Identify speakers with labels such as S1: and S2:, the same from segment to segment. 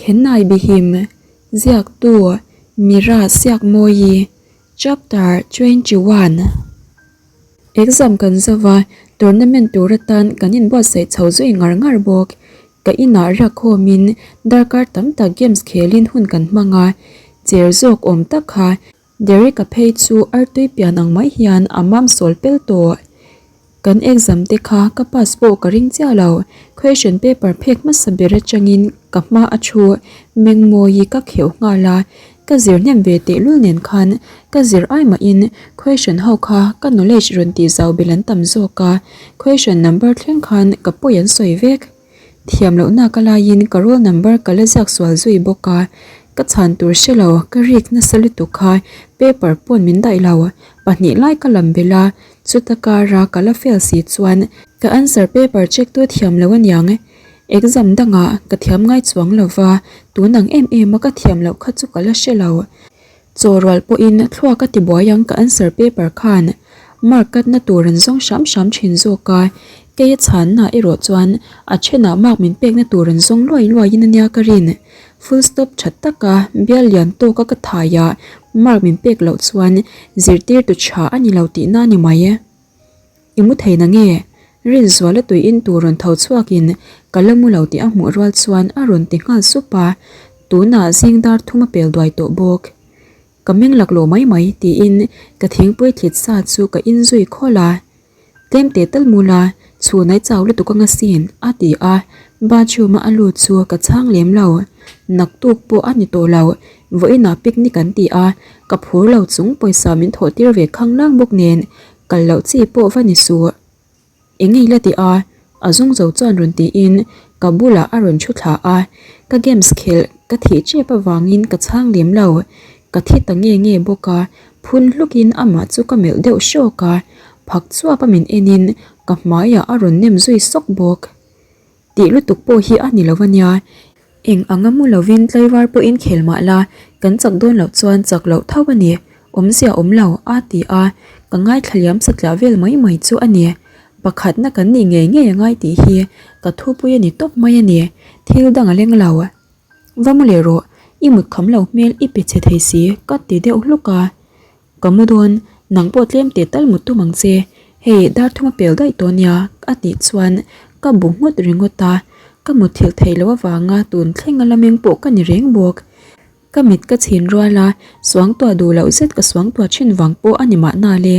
S1: Khenai Bihim, Ziaktu, Mira Siakmawi, Chapter 21. Exam kan zo va, tournament tur atan kan inbuatsaih chho zui ngar ngar bawk. Ka inah riak khawmin darkar tam tak games khelin hun kan hmang a, chair zawk awm tak kha Derek-a phei chu artui pian ang mai hian a mam sawl pel tawh. Kan exam te kha ka pass pawh ka ring chiah lo, question paper phek hmasa ber atangin ka hma a thu Mengmawi ka kheuh nghal a, ka zir hnem ve tehlul nen khan ka zir ai mahin question ho kha ka knowledge rawn tih zau belh an tam zawk a, question number thleng khan ka pawi an sawi vek. Thiam lohna ka laiin ka roll number ka la ziak sual zui bawk a, ka chhan tur hre lo ka rik nasa lutuk kha paper pawn min daih lo, pahnih lai ka lam belh a, chuta kara ka la fail si chuan ka answer paper check tu thiam lo aniang, exam dangah ka thiam ngai chuang lo va, tun ang em em a ka thiam loh kha chu ka la hre lo. Chaw rual pawhin thluak a ti buai ang ka answer paper khan mark cut na tur an zawng hram hram thin zawk a, kei a chhanna erawh chuan a thenah mark min pekna tur an zawng luai luai in ania ka rin. Full stop tha taka bial lian tawka ka thai a mark min pek loh chuan zirtirtu tha a ni lo tihna a ni mai. I mu thei na nge? Rinzuala tui in tur rawn tho chhuakin ka la mu lo tih a hmuh rual chuan a rawn ti nghal sup a, tunah zing dar thum a pel duai tawh bawk. Ka meng laklawh mai mai tiin ka thingpui thlit sa chu ka in zui khawlh a. Tlem teh tal mu la, chhunai chau lutuk anga sin a ti a, bathroom a a lut chu ka chhang lem lo. Naktuk pawh a ni tawh lo, vawiinah picnic an ti a, ka phur lo chung pawisa min thawh tir ve khanglang bawk nen Kal loh chi pawh va ni suh. Eng nge i la tih a? A zung zo chuan rawn tiin ka bulah a rawn thu thla a, ka games khelh ka thih tep avangin ka chhang lem lo. Ka thi ta nge nge bawk a, phun hlukin amah chu ka melh deuh hrawk a, phak chuap a min enin ka hmaiah a rawn nem zui sawk bawk. Tih lutuk pawh hi a ni lo a nia. Eng anga mu lovin tlaivar pawhin khel mah la, kan chak dawn loh chuan chak loh tho a ni, awmzia awm lo, a ti a, ka ngaithla liam satliah vel mai mai chu a ni. Pakhatna kan nih ngei ngei a ngai tih hi ka thupui a ni tawp mai a ni, thil dang a leng lo. Va mu leh rawh, i mut kham lo hmel i pe chhe thei si, ka ti deuh hluk a. Ka mu dawn, nang pawh tlem teh tal mut tum ang che, hei dar thum a pel daih tawh nia a tih chuan ka bu nghut ringawt a, ka mutthilh theih loh avanga tun thleng a la meng pawh ka ni reng bawk. Ka mit ka chhin rual a, suangtuah duh loh zet ka suangtuah thin vang pawh a ni mahna le.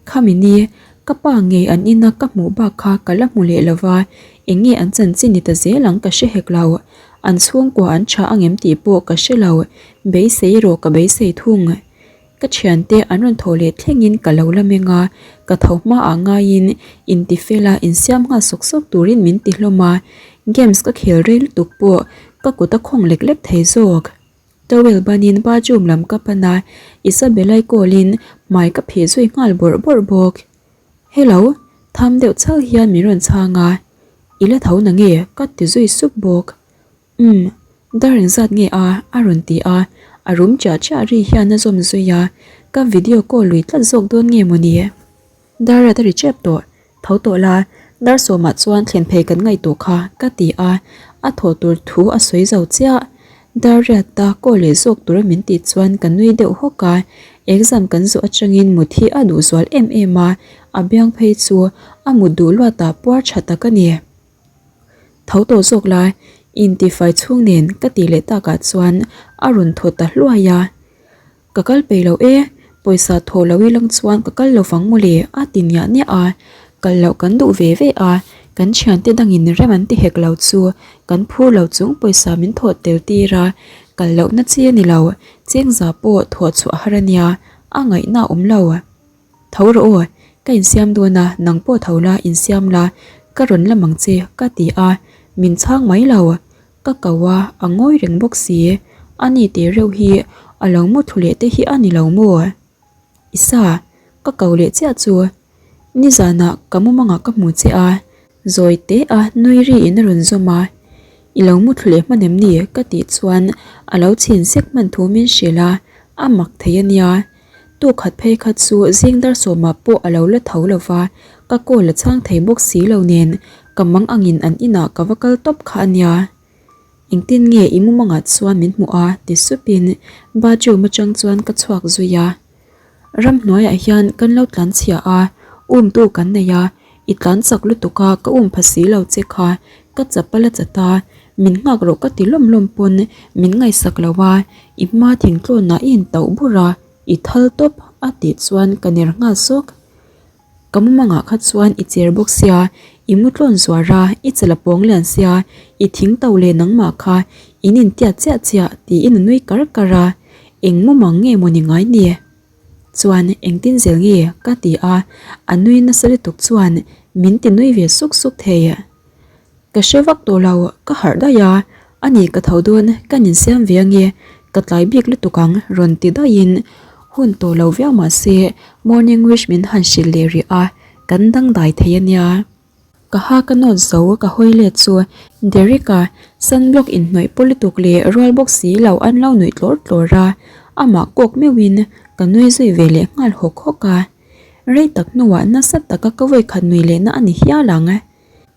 S1: Khami ni, ka pa ngei an ina ka hmuh bak kha ka la hmu leh lo va, eng nge an chanchin ni ta zel ang ka hre hek lo. An chhungkua an tha angem tih pawh ka hre lo, beisei erawh ka beisei thung. Ka thiante an rawn thaw leh thlengin ka lo la meng a, ka tho hmaah ngaiin intifela insiam nghal sawk sawk turin min ti hlawm a, games ka khel rei lutuk pawh ka kut a khawng lek lek thei zawk. Towel banin bathroom lam ka pan a, Isabella-i call-in hmai ka phih zui nghal bawrh bawrh bawk. Hello, tham deuh chhal hian min rawn chhang a, I la tho na nge? ka ti zui sup bawk. Umm, dar engzat nge a? a rawn ti a, a rum chiah chiah ri hian a zawm zui a, ka video call lui tlat zawk dawn nge mawni? Dar a ri tep tawh, tho tawh la, dar sawmah chuan thlen phei kan ngaih tawh kha ka ti a, a thawh tur thu a sawi zo chiah. Dar riata call leh zawk tura min tih chuan ka nui deuh hawk a, exam kan zawh atangin mut hi a duh zual em em a, a biang phei chu a mut duh luatah puar tha tak a ni. Tho tawh zawk la, intifai chhung nen ka tih leh takah chuan a rawn thaw ta hluai a. Ka kal peih lo e, pawisa thaw lo ilang chuan ka kal lo vang mawle a ti niah niah a. Kal loh kan duh ve ve a, kan thiante dangin rem an ti hek lo chu kan phur lo chung pawisa min thawh tel tir a, kal lohna chi a ni lo, chengza pawh thawh chhuah har a nia, a ngaihna a awm lo. Tho rawh aw, ka insiam dawn a, nang pawh tho la, insiam la, ka rawn lam ang che, ka ti a, min chhang mai lo. Ka ko a, a ngawi reng bawk si. A ni teh reuh hi, a lo mu thlu leh te hi a ni lo maw? Isa, ka ko leh chiah chu. Nizanah ka mumangah ka hmu che a, zawi teh a nui ri in a rawn zawm a. I lo mu thlu leh hman em ni? ka tih chuan a lo chhin sek hman thu min hrilh a, a mak thei a nia. Tu khat phei kha chu zing dar sawmah pawh a lo la tho lo va, ka call a chhang thei bawk si lo nen ka mang angin an inah ka va kal tawp kha a nia. Engtin nge i mumangah chuan min hmuh a? ti supin bathroom atang chuan ka chhuak zui a. Ramhnuaiah hian kan lo tlan chhia a, umtu kan nei a, i tlan chak lutuk a ka um pha si lo che kha ka chapal a chat a, min nghak rawh ka ti lawm lawm pawn min ngaihsak lo a, i hma thingtlawnah i intauh bur a, i thal tawp a tih chuan ka ner nghal sawk. Ka mumangah kha chuan i cher bawk sia, i mu tlawn zuar a, i chal a pawng lian sia, i thing to leh nangmah kha in intiat chiah chiah tiin a nui kar kar a, eng mumang nge maw ni ngai ni? Chuan engtin zel nge ka ti a, a nui nasa lutuk chuan min ti nui ve suk suk thei. Ka hre vak tawh lo, ka harh daih a, ani ka tho dawn ka ninsiam ve ange, ka tlai bik lutuk ang rawn ti daihin hun tawh lo viau mah se morning wish min han hrilh leh rih a, kan dangdai thei ania. Ka ha ka nawt zo ka hawi let chu Derek-a sunblock inhnawih paw lutuk leh rual bawk si lo an lo nuih tlawr tlawr a, amah kawk meuhin ka nui zui ve leh nghal hawk hawk a. Rei tak hnuah nasa taka ka vawikhat nui lehna a ni hial ang.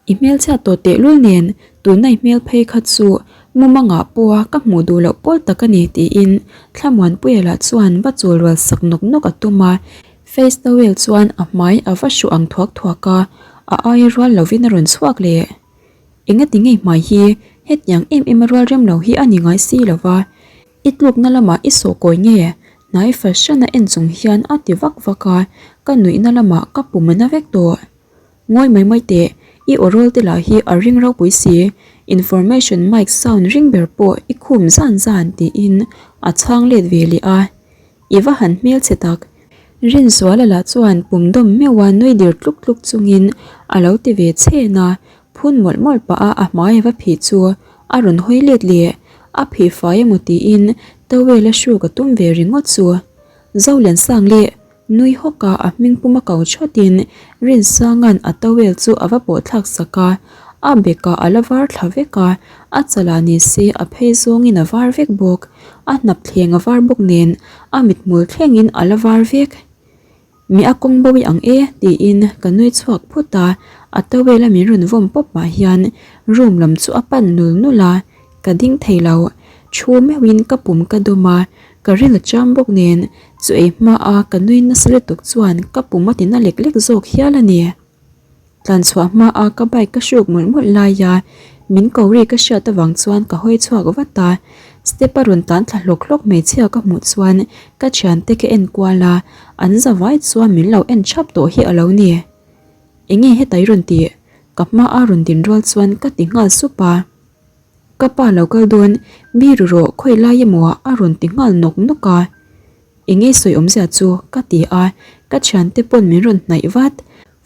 S1: I hmelchhiat tawh tehlul nen tuna i hmel phei kha chu mumangah pawha ka hmuh duh loh pawl tak a ni tiin Thlamuanpuia lah chuan va chawl rual sak nawk nawk a tum a, face towel chuan a hmai a va hruh ang thuak thuak a, a aia rual lovin a rawn chhuak leh. Engati ngei hmai hi hetiang em em a rual rem lo hi a ni ngai si lo va, i tlukna lamah i sawh kawi nge? Hnai fahran a en chung hian a ti vak vak a, ka nuihna lamah ka pum a na vek tawh. Ngawi mai mai teh, i aw rawl te lah hi a ring ropui si, information mic sound ring ber pawh i khum zan zan tiin a chhang let ve leh a. I va han hmel che tak. Rinzuala lah chuan pum dawm meuha nui dir tluk tluk chungin a lo ti ve chhen a, phun mawlh mawlh pah a a hmai a va phih chu a rawn hawi let leh. A phih fai emaw tiin towel a hruk a tum ve ringawt chu. Zoliansang leh Nui hawk a a hming pum a ko thawtin Rinsanga'n a towel chu a va pawh thlak sak a, a bekah a la var thla vek a, a chalah ni se a phei zawngin a var vek bawk, a hnap thleng a var bawk nen a mithmul thlengin a la var vek. Mi a kawng bawi ang e tiin ka nui chhuak phut a, a towel a min rawn vawm pawp pah hian room lam chu a pan nul nul a, Ka ding thei lo, thu meuhin ka pum ka dawm a, ka ril a cham bawk nen, chu ei hma a ka nui nasa lutuk chuan ka pum a ti na lek lek zawk hial a ni. Tlan chhuah hma a ka bike ka hruk mawlh mawlh lai a, min ko ri ka hriat avang chuan ka hawi chhuak vat a, step a rawn tan thla hlawk hlawk hmeichhia ka hmuh chuan ka thiante ka en kual a, an za vai chuan min lo en thap tawh hi a lo ni. Enge heta i rawn tih? Ka hma a rawn din rual chuan ka ti nghal sup a. Ka pa lo kal dawn, mi ru rawh khawi lai emaw a rawn ti nghal nawk nawk a. Enge sawi awmzia chu ka ti a, ka thiante pawn min rawn hnaih vat.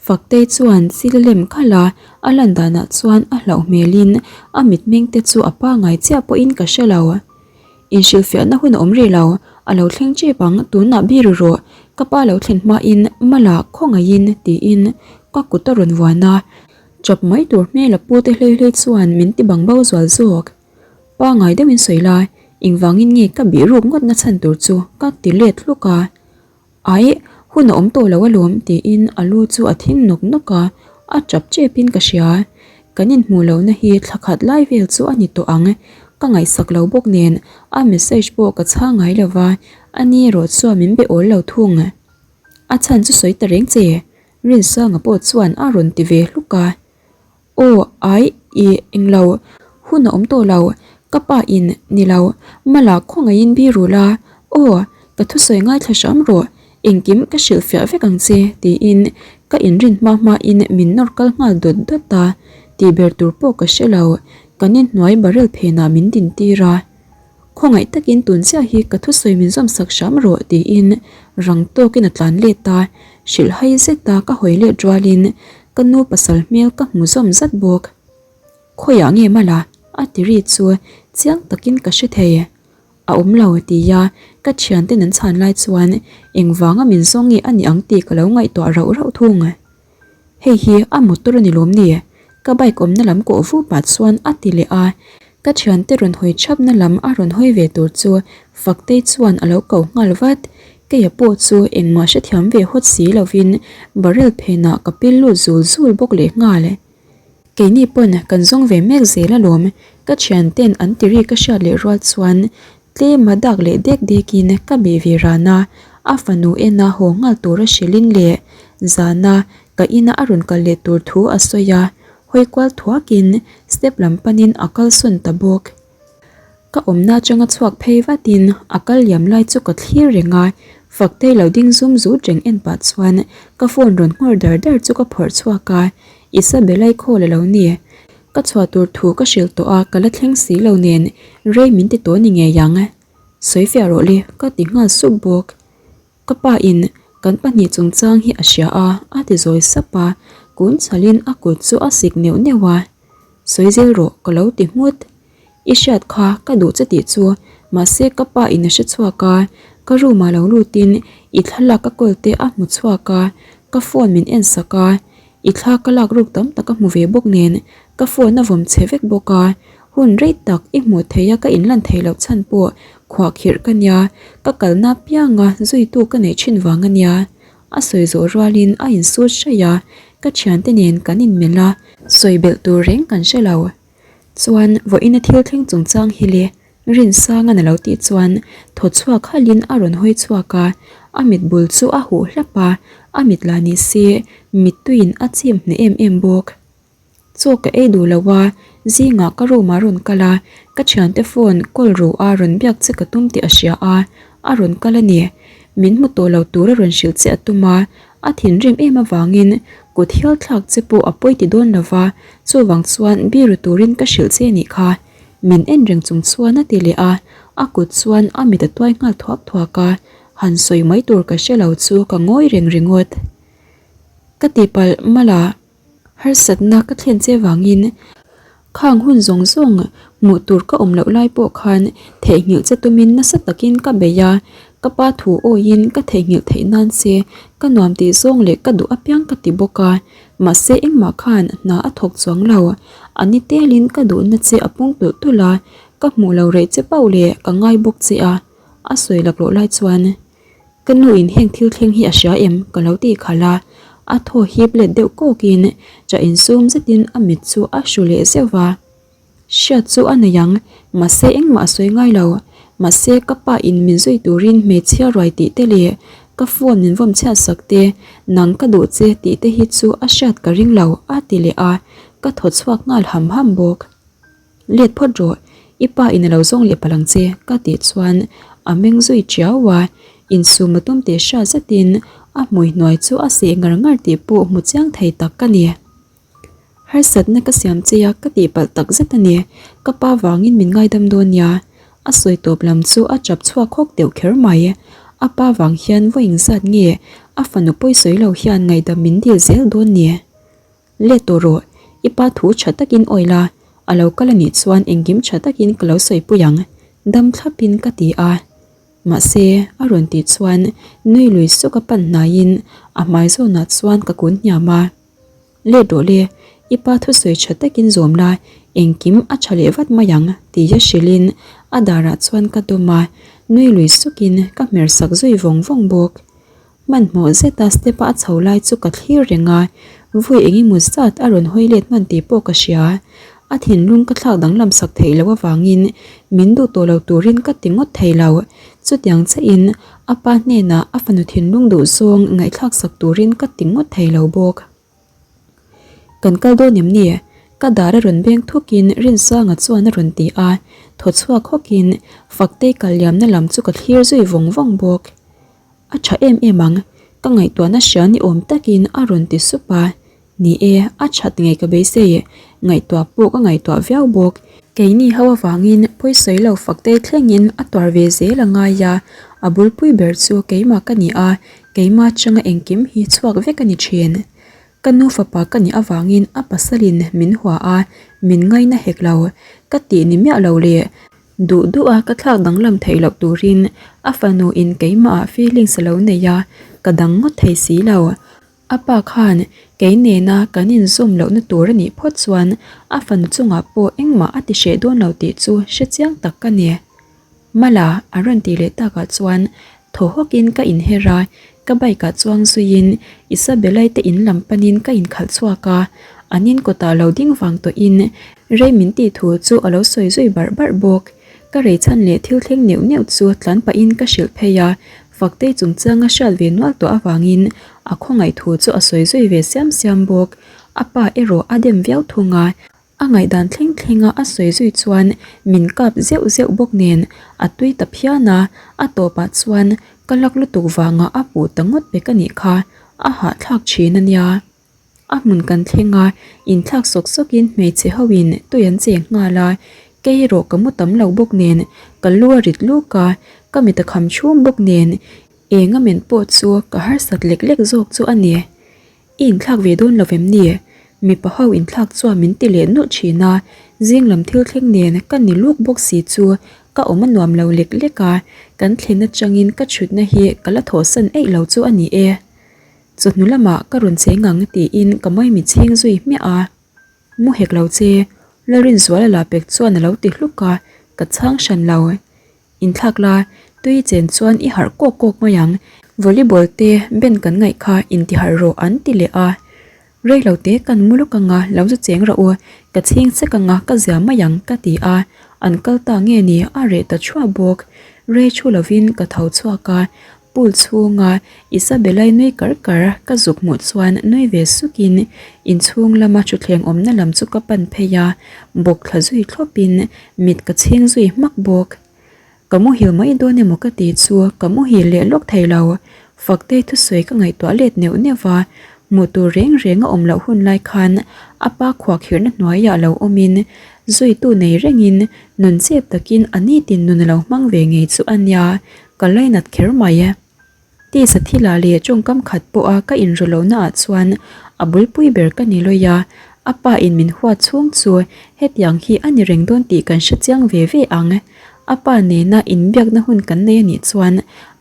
S1: Faktei chuan chil a lem khalh a, a lan danah chuan a hlauh hmelin a mitmeng te chu a pangai chiah pawhin ka hre lo. Inhrilhfiahna hun a awm rih lo, a lo thleng tep ang, tunah bi ru rawh, ka pa lo thlen hmain mala khawngaihin tiin ka kut a rawn vuan a. Chap mai tur hmel a pu te hlei hlei chuan min ti bang bo zual zawk. Pangai deuhin sawi la, engvangin nge ka bih ruk ngawt na chhan tur chu ka ti let hluk a. Aih, hun a awm tawh lo alawm tiin a lu chu a thing nawk nawk a, a chap chepin ka hria. Kan inhmuh lohna hi thla khat lai vel chu a ni tawh ang. Ka ngaihsak lo bawk nen a message pawh ka chhang ngai lo va, ani erawh chuan min be awl lo thung. A chhan chu sawi ta reng che, Rinsanga pawh chuan a rawn ti ve hluk a, Aw, ai, i, englo, hun a awm tawh lo, ka pa in, ni lo, Mala khawngaihin bi ru la, aw, ka thusawi ngaithla hram rawh, engkim ka hrilhfiah vek ang che, tiin ka inrin hma hmain min nawr kal nghal dawt dawt a, tih ber tur pawh ka hre lo, kan inhnuai barrel phenah min din tir a. Khawngaih takin tun chiah hi ka thusawi min zawm sak hram rawh tiin rang tawkin a tlan let a, hrilh hai zeta ka hawi let rualin ka nu pasal hmel ka hmu zawm zat bawk. Khawiah nge mala? a ti ri chu chiang takin ka hre thei. A awm lo tia ka thianten an chhan lai chuan engvanga min zawng nge a ni ang tih ka lo ngaihtuah rauh rauh thung. Hei hi a motor a ni lawm ni? Ka bike awmna lam kawh vu pah chuan a ti leh a, ka thiante rawn hawi thapna lam a rawn hawi ve tur chu Faktei chuan a lo ko nghal vat. Keia pawh chu engmah hrethiam ve hawt si lovin barrel phenah ka pil lut zul zul bawk leh nghal. Keini pawn kan zawng ve mek zel alawm, ka thianten an ti ri ka hriat leh rual chuan tlema dak leh dek dekin ka bih ve ran a, a fanu ena haw nghal tura hrilhin leh zana ka ina a rawn kal leh tur thu a sawi a, hawi kual thuakin step lam panin a kalsawn ta bawk. Ka awmna atanga chhuak phei vatin a kal liam lai chu ka thlir reng a, Faktei lo ding zum zut reng en pah chuan ka phone rawn nghawr dar dar chu ka phawrh chhuak a, Isabella-i call a lo ni. Ka chhuah tur thu ka hrilh tawh a, ka la thleng si lo nen rei min ti tawh ni ngei ang. Sawi fiah rawh le, ka ti nghal sup bawk. Ka pa in kan pahnih chungchang hi a hria a, a ti zawi sap a, kun chhalin a kut chu a sik neuh neuh a. Sawi zel rawh, ka lo ti nghut. I hriat kha ka duh che tih chu, mahse ka pa in a hre chhuak a, ka room ah lo lutin i thlalak ka kawl te a hmu chhuak a, ka phone min en sak a, i thla ka lak ruk tam tak a hmu ve bawk nen ka phone a vawm chhe vek bawk a, hun rei tak i hmuh theih a ka inlan theih loh chhan pawh khuah khirh ka nia, ka kalna apianga zuitu ka neih thin vang a nia. A sawi zawh rualin a insut hraih a, ka thiante nen kan inmelh a, sawi belh tur reng kan hre lo. Chuan vawiina thil thleng chungchang hi le Rinsanga'n a lo tih chuan thaw chhuak halhin a rawn hawi chhuak a, a mit bul chu a huh hlap a, a mit lah ni se mittuiin a chim hneh em em bawk. Chaw ka ei duh lo a, zingah ka room ah rawn kal a, ka thiante phone call ru a rawn biak che ka tum tih a hria a, a rawn kal a ni. Min hmu tawh lo tur a rawn hrilh che a tum a, A thinrim em avangin kut hial thlak che pawh a pawi ti dawn lo va, chuvang chuan biru turin ka hrilh che nih kha. Min en reng chung chuan a ti leh a, a kut chuan a mit a tuai nghal thuak thuak a, han sawi mai tur ka hre lo chu ka ngawi reng ringawt. Ka tihpalh mala. Harsatna ka thlen che vangin khang hun zawng zawng hmuh tur ka awm loh lai pawh khan theihnghilh che tumin nasa takin ka bei a, ka pa thu awiin ka theihnghilh theih nan che ka nuam tih zawng leh ka duh apiang ka ti bawk a, mahse engmah khan hna a thawk chuang lo, a ni telin ka duhna che a pung tulh tulh a, ka hmuh lo reh che pauh leh ka ngai bawk che a, a sawi laklawh lai chuan. Ka nu in heng thil thleng hi a hria em? Ka lo tih khalh a, a thaw hip let deuh kawk in cha insum zet in a mit chu a hru leh zeuh va. Hriat chu a nei ang, mahse engmah a sawi ngai lo. Mahse ka pa in min zui turin hmeichhia ruai tih te leh ka phone min vawm chhiat sak te, nang ka duh che tih te hi chu a hriat ka ring lo a ti leh a, ka thaw chhuak nghal ham ham bawk. Let phawt rawh, i pa in a lo zawng leh palh ang che ka tih chuan a meng zui tiau a, insum a tum tih hriat zetin a hmui hnuai chu a seh ngar ngar tih pawh hmu chiang thei tak ka ni. Harsatna ka siam che a ka tih palh tak zet a ni, ka pa vangin min ngaidam dawn nia, a sawi tawp lam chu a chap chhuak hawk deuh kher mai. A pa vang hian vawi engzat nge a fanu pawisawi lo hian ngaihdam min dil zel dawn ni? Let tawh rawh, i pa thu tha takin awi la, a lo kal a nih chuan engkim tha takin ka lo sawipui ang, dam thlapin ka ti a. Mahse, a rawn tih chuan nui lui suk a pan hnaiin a hmai zawnah chuan ka kun hniam a. Let rawh le, i pa thusawi tha takin zawm la, engkim a tha leh vat mai ang, tia hrilhin a darah chuan ka dawm a, nui lui sukin ka hmer sak zui vawng vawng bawk. Hmanhmawh zeta step a a chho lai chu ka thlir reng a, vui eng emaw zat a rawn hawi let hman tih pawh ka hria. A thinlung ka thlak danglam sak theih loh avangin min duh tawh lo turin ka ti ngawt thei lo. Chutiang chiahin a pa hnenah a fanu thinlung duh zawng ngaihthlak sak turin ka ti ngawt thei lo bawk. Kan kal dawn em ni? Ka dar a rawn beng thukin Rinsanga chuan a rawn ti a, thaw chhuak hawkin Faktei kal liamna lam chu ka thlir zui vawng vawng bawk. A tha em em ang, ka ngaihtuahna hria ni awm takin a rawn ti sup a. Ni e, a that ngei ka beisei, ngaihtuah pawh ka ngaihtuah viau bawk. Keini ho avangin pawisawi lo faktei thlengin a tuar ve zel a ngai a, a bulpui ber chu keimah ka ni a, keimah atanga engkim hi chhuak vek a ni thin. Ka nu fapa ka nih avangin a pasalin min hua a, min ngaina hek lo. Ka tih ni miah lo le. Duh duh a ka thlak danglam theih loh turin a fanu in keimah ah feelings a lo nei a, ka dang ngawt thei si lo. A pa khan kei nena kan inzawm lohna tur a nih phawt chuan a fanu chungah pawh engmah a ti hreh dawn lo tih chu hre chiang tak ka ni. Mala a rawn tih leh takah chuan thaw hawkin ka inher a, ka bike ah chuang zuiin Isabella-i te in lam panin ka inkhalh chhuak a. An in kawtah lo ding vang tawhin rei min tih thu chu a lo sawi zui barh barh bawk. Ka rei chhan leh thil thleng neuh neuh chu tlan pahin ka hrilh phei a, Faktei chungchanga hriat ve nual tawh avangin a khawngaih thu chu a sawi zui ve siam siam bawk. A pa erawh a dem viau thung a, a ngaihdan thleng thlenga a sawi zui chuan min kap zeuh zeuh bawk nen a tui ta phian a, a tawpah chuan ka lak lutuk vanga a puh ta ngawt pek a nih kha, a hahthlak thin a nia. A hmun kan thleng a, inthlak sawk sawkin hmeichhe hoin tui an cheng nghal a, kei erawh ka mu tam lo bawk nen ka lu a rit luk a, ka mit a kham chhum bawk nen eng a men pawh chu ka harsat lek lek zawk chu a ni. I inthlak ve dawn lo vem ni? Mipa ho inthlak chuan min ti leh nawlh thin a, zing lam thil thleng nen ka ni luk bawk si chu ka awm a nuam lo lek lek a, kan thlen atangin ka thutna hi ka la thawhsan eih lo chu a ni e. Chawhnu lamah ka rawn cheng ang tiin ka maimi chhing zui hmiah a. Mu hek lo che, Lalrinzuala lah pek chuan a lo ti hluk a, ka chhang hran lo. Inthlak la, tui chen chuan i harh kawk kawk mai ang, volleyball te ben kan ngaih kha intiharh rawh an ti leh a. Rei lo te kan mu lawk anga lo zu cheng rawh u, ka chhing sek anga ka zia mai ang ka ti a, an kal ta nge ni a reh ta thuah bawk. Rei thu lovin ka tho chhuak a, Pool chhunga Isabella-i nui kar kar ka zuk hmuh chuan nui ve sukin inchhung lama thutthleng awmna lam chu ka pan phei a, bawk thla zui thlawpin mit ka chhing zui hmak bawk. Ka muhil mai dawn emaw ka ti chu ka muhil leh lawk thei lo. Faktei thusawi ka ngaihtuah let neuh neuh a, hmuh tur reng reng a awm loh hun lai khan a pa khuakhirhna hnuaiah lo awmin zuitu nei rengin nun chep takin a nitin nun a lo hmang ve ngei chu a nia. Ka lainat kher mai e. Tisa thilah leh tawngkam khat pawha ka inru lohnaah chuan a bulpui ber ka ni lawi a, a pa in min huat chhung chu hetiang hi a ni reng dawn tih kan hre chiang ve ve ang. A pa nena inbiakna hun kan nei a nih chuan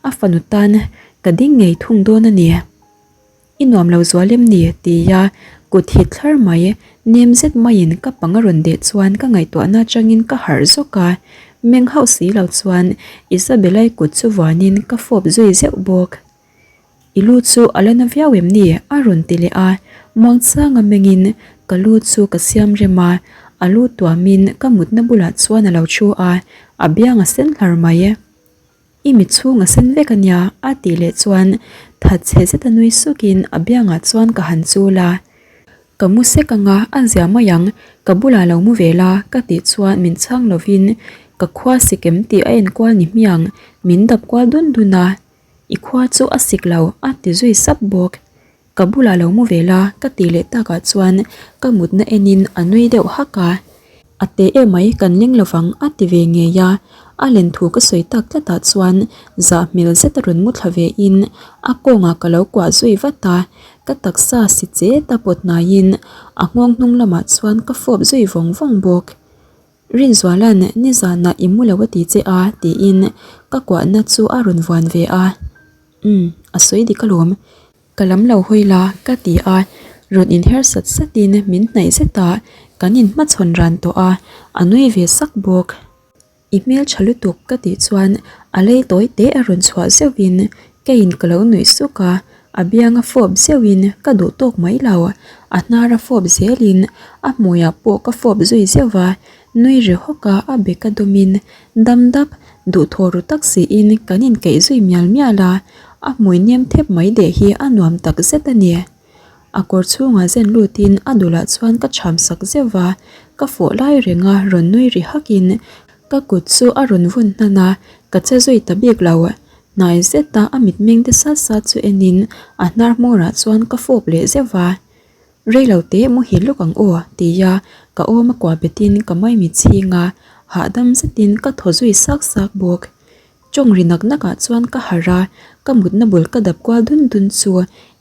S1: a fanu tan ka ding ngei thung dawn a ni. I nuam lo zual em ni? tia kut hit thlar mai, nem zet maiin ka pang a rawn deh chuan ka ngaihtuahna atangin ka harh zawk a, meng hauh si lo chuan Isabella-i kut chu vuanin ka fawp zui zeuh bawk. I lu chu a la na viau em ni? a rawn ti leh a, muangchanga mengin ka lu chu ka siam rem a, a lu tuamin ka mutna bulah chuan a lo thu a, a biang a sen hlar mai. I mit chhung a sen vek a nia a tih leh chuan that chhe zet a nui sukin a biangah chuan ka han chul a. Ka mu sek anga a zia mai ang, ka bulah lo mu ve la ka tih chuan min chhang lovin ka khua sik em tih a enkual ni hmiang min dap kual dun dun a. I khua chu a sik lo a ti zui sap bawk. Ka bulah lo mu ve la ka tih leh takah chuan ka mutna enin a nui deuh hak a. A te emai kan leng lovang a ti ve ngei a, a len thu ka sawi tak tlatah chuan zah hmel zet a rawn mu thla ve in a kawngah ka lo kuah zui vat a, ka taksa si chet a pawt hnaiin a nghawng hnung lamah chuan ka fawp zui vawng vawng bawk. Rinzuala'n nizanah i mu lo a ti che a tiin ka kuahna chu a rawn vuan ve a. Umm a sawi dik alawm. Ka lam lo hawi la ka ti a, rawn inher sat satin min hnaih zet a, kan inhmachhawn ran tawh a, a nui ve sak bawk. I hmel tha lutuk ka tih chuan a lei tawi te a rawn chhuah zeuhin keiin ka lo nuih suk a, a bianga fawp zeuhin ka duh tawk mai lo, a hnara fawp zelin a hmuiah pawh ka fawp zui zeuh va, Nui ri hawk a, a beka dawmin dam dap, duhthawh ru tak siin kan inkeih zui mial mial a, a hmui nem thep mai deh hi a nuam tak zet a ni. A kawr chhungah zen lutin a dulah chuan ka chham sak zeuh va, ka fawh lai renga rawn nui ri hakin ka kut chu a rawn vun hnan a, ka che zui ta bik lo. Hnai zeta a mitmeng te sat sat chu enin a hnar hmawrah chuan ka fawp leh zeuh va. Rei lo teh muhil lawk ang aw tia ka awm a kuah betin ka maimi chhing a, hahdam zetin ka thaw zui sak sak bawk. Tawng ri nak nak ah chuan ka harh a, ka mutna bul ka dap kual dun dun chu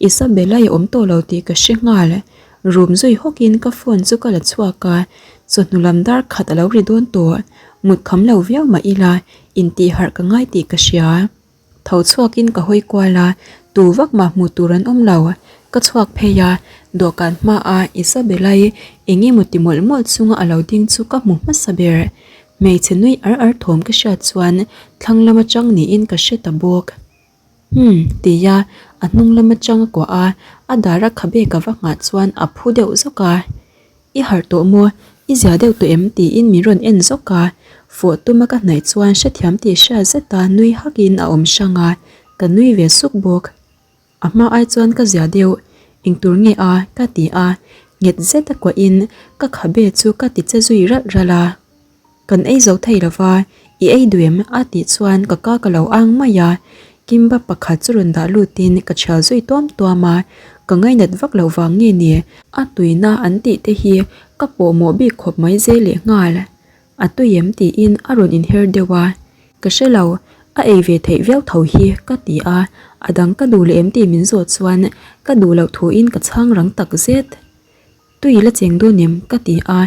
S1: Isabella i awm tawh lo tih ka hre nghal. Room zui hawkin ka phone chu ka la chhuak a, chawhnu lam dar khat a lo ri dawn tawh. Mut kham lo viau mah ila intih harh ka ngai tih ka hria. Tho chhuakin ka hawi kual a, tu vak mah hmuh tur an awm lo. Ka chhuak phei a, dawhkan hmaah Isabella-i eng emaw ti mawlh mawlh chunga a lo ding chu ka hmu hmasa ber. Hmeichhe nui ar ar thawm ka hriat chuan thlang lam atang niin ka hre ta bawk. Umm tia a hnung lam atang a kuah a, a dar a khabe ka va nghah chuan a phu deuh zawk a. I harh tawh maw? I zia deuh tawh em? tiin min rawn en zawk a, fawh tuma ka hnaih chuan hrethiam tih hriat zeta nui hakin a awm hrang a, ka nui ve suk bawk. A hma ai chuan ka zia deuh, engtur nge a? ka ti a, nghet zeta kuahin ka khabe chu ka ti che zui ralh ralh a. Kan ei zo thei lo va, i ei duh em? a tih chuan ka ka ka lo ang mai a, kimbap pakhat chu rawn dah lutin ka chhial zui tuam tuam a, ka ngainat vak loh vang nge ni? A tuina an tih te hi ka pawhmawh bik khawp mai zel leh nghal. A tui em? tiin a rawn inher deuh a, ka hre lo, a ei ve theih viau tho hi ka ti a, a dang ka duh leh em tih min zawh chuan ka duh loh thuin ka chhang rang tak zet. Tui la cheng dawn em? ka ti a,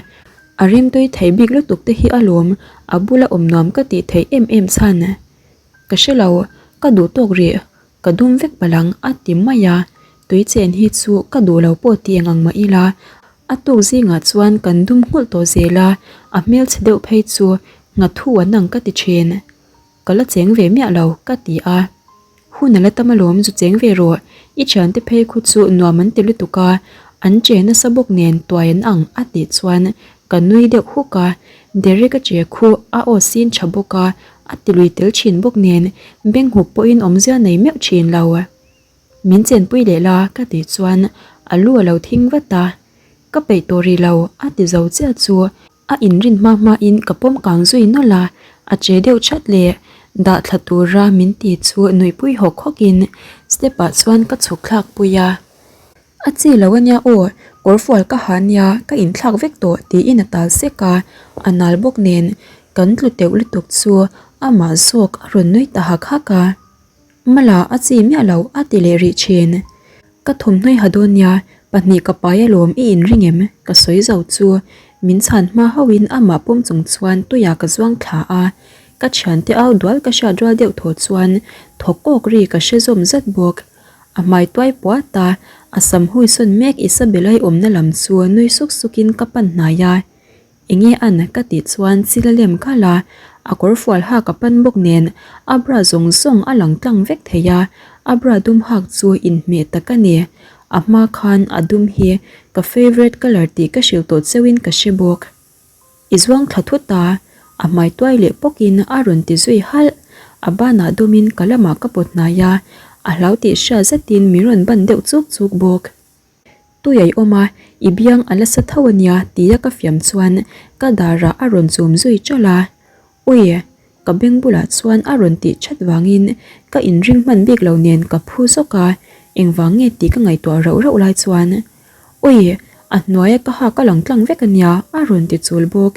S1: a rimtui thei bik lutuk te hi alawm, a bula awm nuam ka tih theih em em chhan. Ka hre lo, ka duh tawk rih, ka dum vek palh ang a ti mai a, tui chen hi chu ka duh lo pawh ti eng ang mah ila, a tuk zingah chuan kan dum nghulh tawh zel a, a hmelchhe deuh phei chu nghathu an ang ka ti thin. Ka la cheng ve miah lo, ka ti a. Hun a la tam alawm zu cheng ve rawh, i thiante phei khu chu nuam an ti lutuk a, an che nasa bawk nen tuai an ang a tih chuan ka nui deuh huk a, Derek a che khu a aw sin tha bawk a, a ti lui tel thin bawk nen beng hup pawhin awmzia nei meuh thin lo. Min chenpui leh la ka tih chuan a lu a lo thing vat a, ka peih tawh rih lo a ti zo chiah chu A inrin hma hmain ka pawm kang zui nawlh a, a che deuh that leh dah thla tura min ti chu nuihpui hawk hawkin step ah chuan ka chhuk thlak pui a. A chi lo ania aw, kawrfual ka ha nia, ka inthlak vek tawh tiin a tal sek a, a nal bawk nen kan tlu teuh lutuk chu amah zawk a rawn nui ta hak hak a. Mala a chi miah lo a ti leh rih thin. Ka thawmhnawi ha dawn nia, pahnih ka pai alawm i inring em? Ka sawi zo chu min chhan hma hauhin amah pawm chung chuan tuiah ka zuang thla a, ka thiante au dual ka hriat rual deuh thaw chuan thaw kawk ri ka hre zawm zat bawk. A hmai tuai puat a, a sam hui sawn mek Isabella-i awmna lam chu nui suk sukin ka pan hnai a. Enge an ka tih chuan chil a lem khalh a, a kawr fual hak a pan bawk nen a bra zawng zawng a lang tlang vek thei a, a bra dum hak chu inhmeh tak a ni. A hma khan a dum hi ka favourite colour tih ka hrilh tawh cheuhin ka hre bawk. I zuang thla thut a, a hmai tuai leh pawkin a rawn ti zui halh. A banah dumin ka lamah ka pawt hnai a, a hlau tih hriat zetin min rawn ban deuh chuk chuk bawk. Tui a i awm a, i biang a la sa tho a nia tia ka fiam chuan ka darah a rawn chum zui ṭalh a. Ui! Ka beng bulah chuan a rawn tih ṭhat vangin ka inring hman bik lo nen ka phu zawk a, engvang nge tih ka ngaihtuah rauh rauh lai chuan Ui! A hnuaia ka hak a lang tlang vek a nia a rawn ti chul bawk,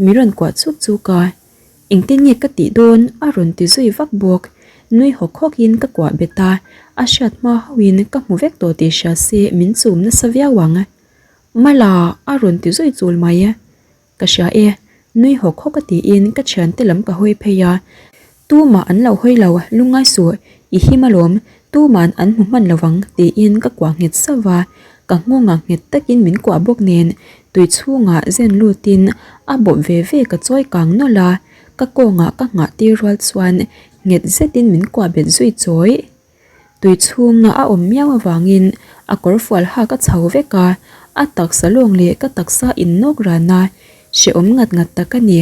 S1: mi rawn kuah chuk chuk a. Engtin nge ka tih dawn? a rawn ti zui vak bawk. Nui hawk hawk in ka kuah bet a, a hriat hma hauhin ka hmu vek tawh tih hria se min chum nasa viau ang. Mala! a rawn ti zui chul mai. Ka hria e, nui hawk hawk a tiin ka thiante lam ka hawi phei a. Tumah an lo hawi lo, lungngai suh, i him alawm, tuma'n an hmu hman lovang tiin ka kuah nghet sauh va, ka nghawngah nghet takin min kuah bawk nen tui chhungah zen lutin a bawp ve ve ka chawi kang nawlh a, ka kawngah ka nghah tir rual chuan nghet zetin min kuah bet zui chawi. Tui chhunga a awm miau avangin a kawrfual hak a chho vek a, a taksa lawng leh ka taksa innawk ran a, hrehawm ngat ngat tak a ni.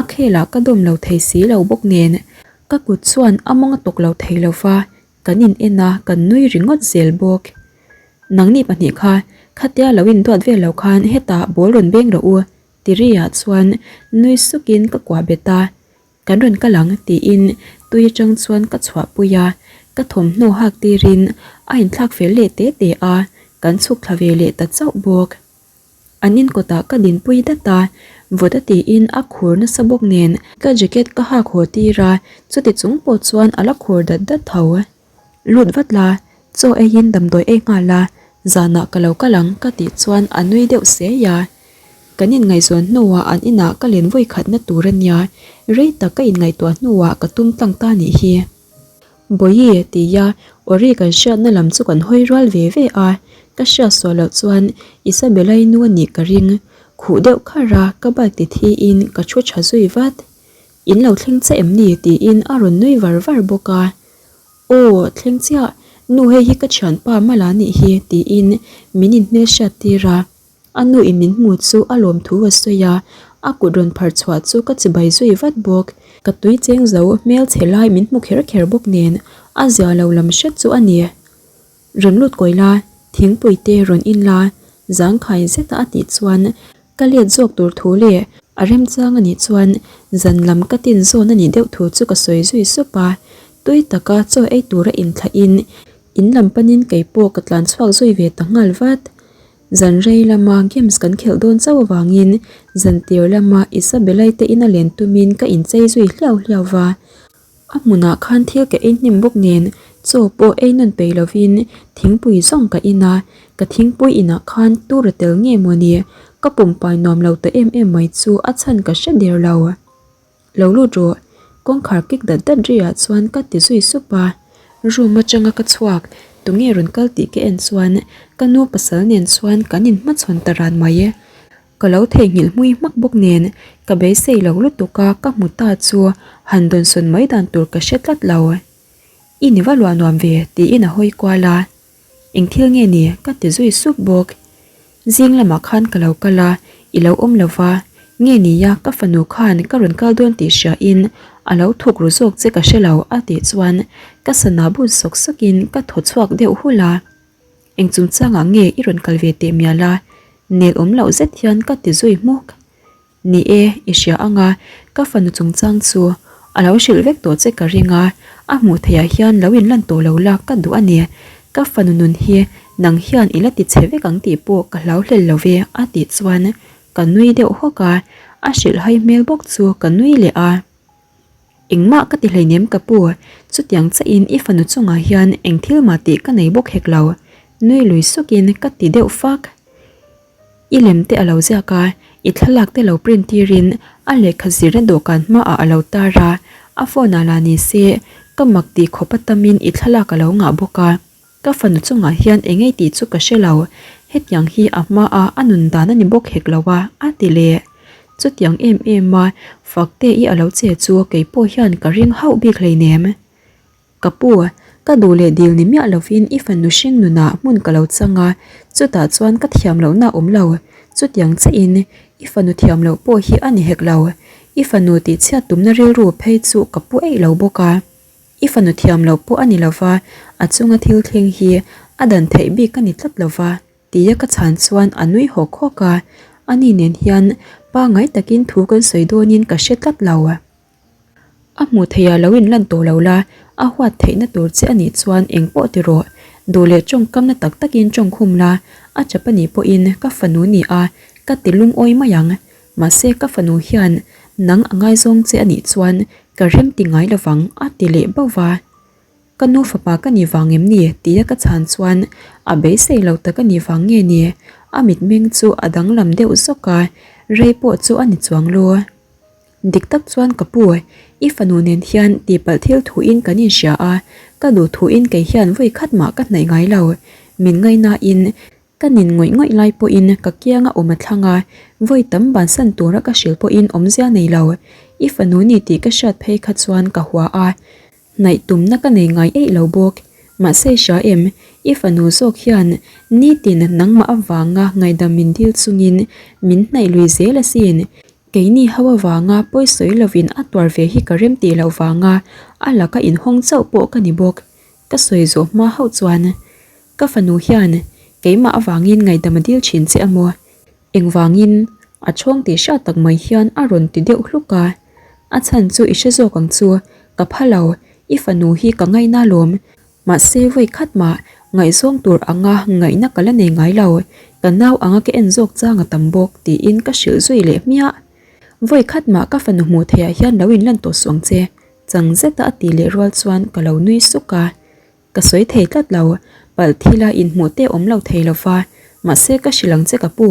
S1: A khelah ka dawm lo thei si lo bawk nen, ka kut chuan a mawng a tawk lo thei lo va, kan in en a, kan nui ringawt zel bawk. Nangni pahnih kha, khatia lo induat vel lo khan hetah ball rawn beng rawh u, ti ri-ah chuan nui sukin ka kuah bet a. Kan rawn kal ang tiin tui atang chuan ka chhuahpui a, ka thawmhnaw hak tirin a inthlak fel leh te te a, kan chhuk thla ve leh ta chauh bawk. An in kawtah ka dinpui dat a, vawt a tiin a khur nasa bawk nen ka jacket ka hak haw tir a, chuti chung pawh chuan a la khur dat dat tho. Lut vat la, chaw eiin damdawi ei nghal la, zanah ka lo kal ang ka tih chuan a nui deuh sei a. Kan inngaihzawn hnuah an inah ka len vawi khatna tur a nia, rei tak ka inngaihtuah hnuah ka tum tlang ta nih hi. Bawihi tia Ori kan hriatna lam chu kan hawi rual ve ve a, ka hriat suah loh chuan Isabella-i nu a nih ka ring. Khuh deuh kharh a, ka bike ti thiin ka thu tha zui vat. In lo thleng che em ni? tiin a rawn nui var var bawk a. Aw, thleng chiah, nu hei hi ka thianpa Mala nih hi tiin min inhmelhriat tir a. A nu in min hmu chu a lawm thu a sawi a, a kut rawn phar chhuah chu ka chibai zui vat bawk. Ka tui cheng zo hmel chhe lai min hmu kher kher bawk nen a zia lo lam hret chu a ni. Rawn lut kawi la, thingpui te rawn in la, zangkhai zeta a tih chuan ka let zawk tur thu leh a remchang a nih chuan zan lam ka tin zawn a nih deuh thu chu ka sawi zui sup a, tui taka chaw ei tura inthlah in in lam panin kei pawh ka tlan chhuak zui ve ta nghal vat. Zan rei lama games kan khelh dawn chauh avangin zan tir lama Isabella-i te ina len tumin ka inchei zui hliau hliau va. A hmunah khan thil ka ei hnem bawk nen chaw pawh ei nawn peih lovin thingpui zawng ka in a, ka thingpui inah khan tur a tel nge mawni ka pumpai nuam lo ta em em mai chu a chhan ka hre der lo. Lo lut rawh, kawngkhar kik dat dat riah chuan ka ti zui sup a, room atanga ka chhuak tunge rawn kal tih ka en chuan ka nu pasal nen chuan kan inhmachhawn ta ran mai. Ka lo theihnghilh hmui hmak bawk nen ka beisei lo lutuk a ka hmu ta chu han dawnsawn mai dan tur ka hre tlat lo. I ni va luah nuam ve tiin a hawi kual a, eng thil nge ni ka ti zui sup bawk. Zing lamah khan ka lo kal a, i lo awm lo va, nge nia ka fanu khan ka rawn kal dawn tih hria in a lo thuk ru zawk che ka hre lo a tih chuan ka sana bun sawk sawk in ka thaw chhuak deuh hulh a. Eng chungchangah nge i rawn kal ve teh mial a? Nel awm loh zet hian ka ti zui hmuk. Ni e, i hria ang a, ka fanu chungchang chu a lo hrilh vek tawh che ka ring a, a hmuh theihah hian lo inlan tawh lo la ka duh a ni. Ka fanu nun hi nang hian i la ti chhe vek ang tih pawh ka hlau hlel lo ve a tih chuan ka nui deuh hawk a, a hrilhhai hmel bawk chu ka nui leh a. Engmah ka ti hleinem ka pu, chutiang chiahin i fanu chungah hian eng thil mah tih ka nei bawk hek lo, nui lui sukin ka ti deuh fak. I lem te a lo ziak a, i thlalak te lo print tirin a lehkha zirna dawhkan hmaah a lo tar a, a phone ah lah ni se ka mak tih khawp a tamin i thlalak a lo ngah bawk a. Ka fanu chungah hian eng ei tih chu ka hre lo, hetiang hi a hmaa a nun dan a ni bawk hek lo a, a ti leh. Chutiang em em a Fakte i a lo che chu kei pawh hian ka ring hauh bik hleinem. Ka pu, ka duh leh dil ni miah lovin i fanu hring nunah hmun ka lo chang a, chutah chuan ka thiam lohna a awm lo. Chutiang chiahin i fanu thiam loh pawh hi a ni hek lo. I fanu tihchhiat tumna rilru phei chu ka pu eih lo bawk a. I fanu thiam loh pawh a ni lova, a chunga thil thleng hi a dan theih bik a ni tlat lova, tia ka chhan chuan a nui hawk hawk a, ani nen hian pangngai takin thu kan sawi dawnin ka hre tlat lo. A hmuh theih ah lo inlan tawh lo la, a huat theihna tur che a nih chuan eng pawh ti rawh, duh leh tawngkam na tak takin tawngkhum la, a chap a nih pawhin ka fanu ni a, ka ti lungawi mai ang. Mahse ka fanu hian nang a ngaizawng che a nih chuan ka rem ti ngai lovang a ti leh bauh va. Ka nu fapa ka ni vang em ni tia ka chhan chuan a beisei lo tak a ni vang nge ni a mitmeng chu a danglam deuh zawk a, rei pawh chu a ni chuang lu. Dik tak chuan ka pu, i fanu nen hian tihpalh thil thuin kan inhria a, ka duh thuin kei hian vawi khat mah ka hnaih ngai lo. Min ngaihnain Ka nin ngawih ngawih lai pawhin ka kianga awm a thlang a, vawi tam bansan tura ka hrilh pawhin awmzia nei lo. I fanu ni tih ka hriat phei kha chuan ka hua a, hnaih tumna ka nei ngai eih lo bawk. Mahse hria em, i fanu zawk hian nitin nangmah avanga ngaihdam min dil chungin min hnaih lui zel asin. Keini ho avanga pawisawi lovin a tuar ve hi ka rem tih loh vanga a laka inhawng chauh pawh ka ni bawk. Ka sawi zawh hma hauh chuan Ka fanu hian keimah avangin ngaihdam a dil thin che a maw? Engvangin? A chhawng tih hriat tak mai hian a rawn ti deuh hluk a. A chhan chu i hre zawk ang chu, ka pha lo, i fanu hi ka ngaina alawm. Mahse vawi khat mah ngaihzawng tur anga ngaihna ka la nei ngai lo, ka nau anga ka en zawk chang a tam bawk tiin ka hrilh zui leh hmiah. Vawi khat mah ka fanu hmuh theihah hian lo inlan tawh suh ang che, chang zeta a tih leh rual chuan ka lo nui suk a. Ka sawi thei tlat lo, palh thila inhmuh te awm lo thei lo va, mahse ka hrilh ang che ka pu,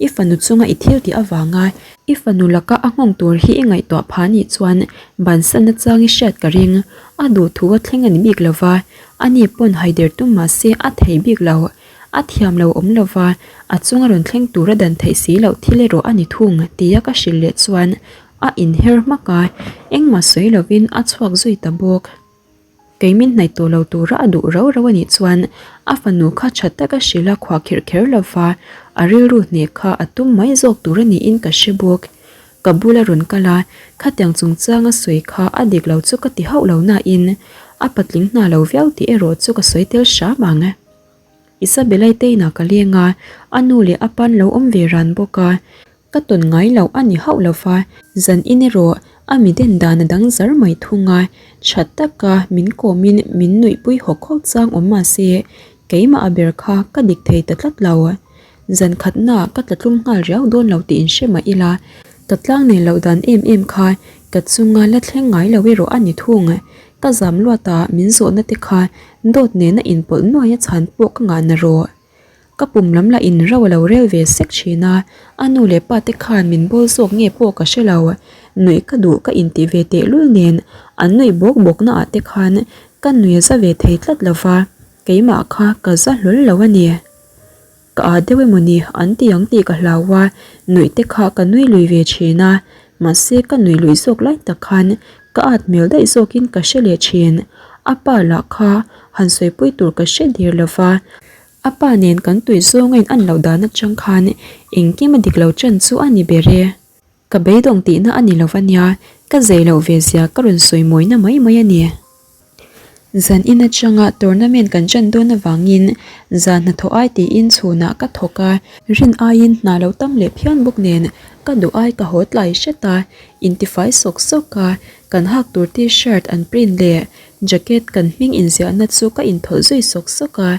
S1: i fanu chunga i thil tih avanga i fanu laka a nghawng tur hi i ngaihtuah pha nih chuan bansan nachang i hriat ka ring, a duh thu a thleng a ni bik lo va, ani pawn haider tum mahse a thei bik lo, a thiam lo awm lo va, a chunga rawn thleng tura dan theih si loh thil erawh a ni thung tia ka hrilh leh chuan a inher hmak a, engmah sawi lovin a chhuak zui ta bawk. Kei min hnaih tawh lo tura a duh rau rau a nih chuan a fanu kha tha taka hrilh a khuah khirh kher lo va, a rilru hneh kha a tum mai zawk tur a niin ka hre bawk. Ka bula rawn kal a, khatiang chungchang a sawi kha a dik lo chu ka ti hauh lo nain a patling hna lo viau tih erawh chu ka sawi tel hram ang. Isabella-i te inah ka leng a, a nu leh a pa'n lo awm ve ran bawk a, Ka tawn ngai loh a ni hauh lo va, zan in erawh a mi den dan a dang zar mai thung a, tha taka min kawmin min nuihpui hawk hawk chang awm mah se, keimah a ber kha ka dik thei ta tlat lo. Zan khatnaah ka tla tlum nghal riau dawn lo tih inhre mah ila, ka tlang nei loh dan em em kha ka chunga la thleng ngai lo erawh a ni thung. Ka zam luat a, min zawhna te kha dawt nena inpawlh nuaia chhan pawh ka ngahna rawh. Ka pum lam lah in ro a lo rel ve sek thin a, a nu leh pa te khan min bawl zawk nge pawh ka hre lo. Nuih ka duh ka intih ve tehlul nen an nuih bawk bawk na ah te khan ka nui a za ve thei tlat lo va, keimah kha ka za hlawl lo a ni. Ka ah deuh emaw ni an ti ang tih ka hlau a, nuih te kha ka nui lui ve thin a, mahse ka nui lui zawk lai tak khan ka at hmel daih zawkin ka hre leh thin. A pa lah kha han sawipui tur ka hre der lo va, A pa nen kan tui zawng a in an loh dan atang khan engkim a dik lo ṭan chu a ni ber e. Ka beidawng tihna a ni lo va nia, ka zei loh ve zia ka rawn sawi mawina mai mai a ni. Zan in atanga tournament kan ṭan dawn avangin zan hnathawh ai tiin chhunah ka thawk a, rin aiin hna lo tam leh phian bawk nen ka duh ai ka haw tlai hret a, intifai sawk sawk a, kan hak tur t-shirt an print leh Jacket kan hming inziahna chu ka inthawlh zui sawk sawk a,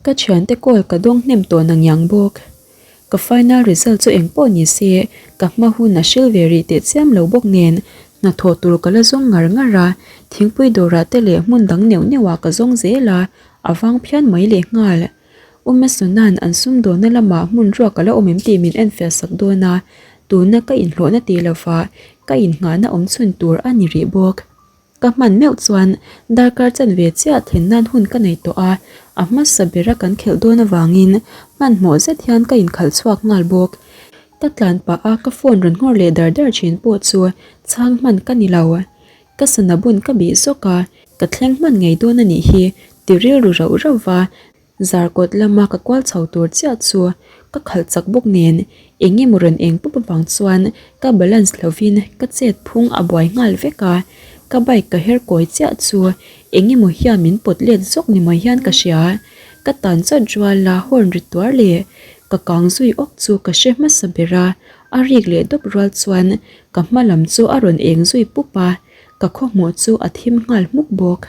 S1: ka thiante call ka dawng hnem tawh na ngiang bawk. Ka final result chu eng pawh ni se, ka hma hun a hril ve rih teh chiam lo bawk nen, hnathawh tur ka la zawng ngar ngar a, thingpui dawrah te leh hmun dang neuh neuhah ka zawng zel a, a vang phian mai leh nghal. U Masuna'n an sumdawnna lamah hmun ruak a la awm em tih min enfiah sak dawn a, tuna ka inhlawhna tih lovah ka innghahna awm chhun tur a ni rih bawk. Ka hman meuh chuan darkar chanve chiah thlen nan hun ka nei tawh a, a hmasa bera kan khelh dawn avangin hmanhmawh zet hian ka inkhalh chhuak nghal bawk. Ka tlan pah a ka phone rawn nghawr leh dar dar thin pawh chu chhang hman ka ni lo. Ka sana bun ka bih zawk a, ka thleng hman ngei dawn a nih hi ti rilru rauh rauh va. Zarkawt lama ka kual chho tur chiah chu ka khalh chak bawk nen eng emaw rawn eng pup avang chuan ka balance lovin ka chet phung a buai nghal vek a, ka bike ka her kawi chiah chu eng emaw hian min pawt let zawk ni mai hian ka hria. Ka tan chawt rual a horn ri tuar leh ka kang zui awk chu ka hre hmasa ber a, a rik leh dawp rual chuan ka hma lam chu a rawn eng zui pup a, ka khawhmuh chu a thim nghal hmuk bawk.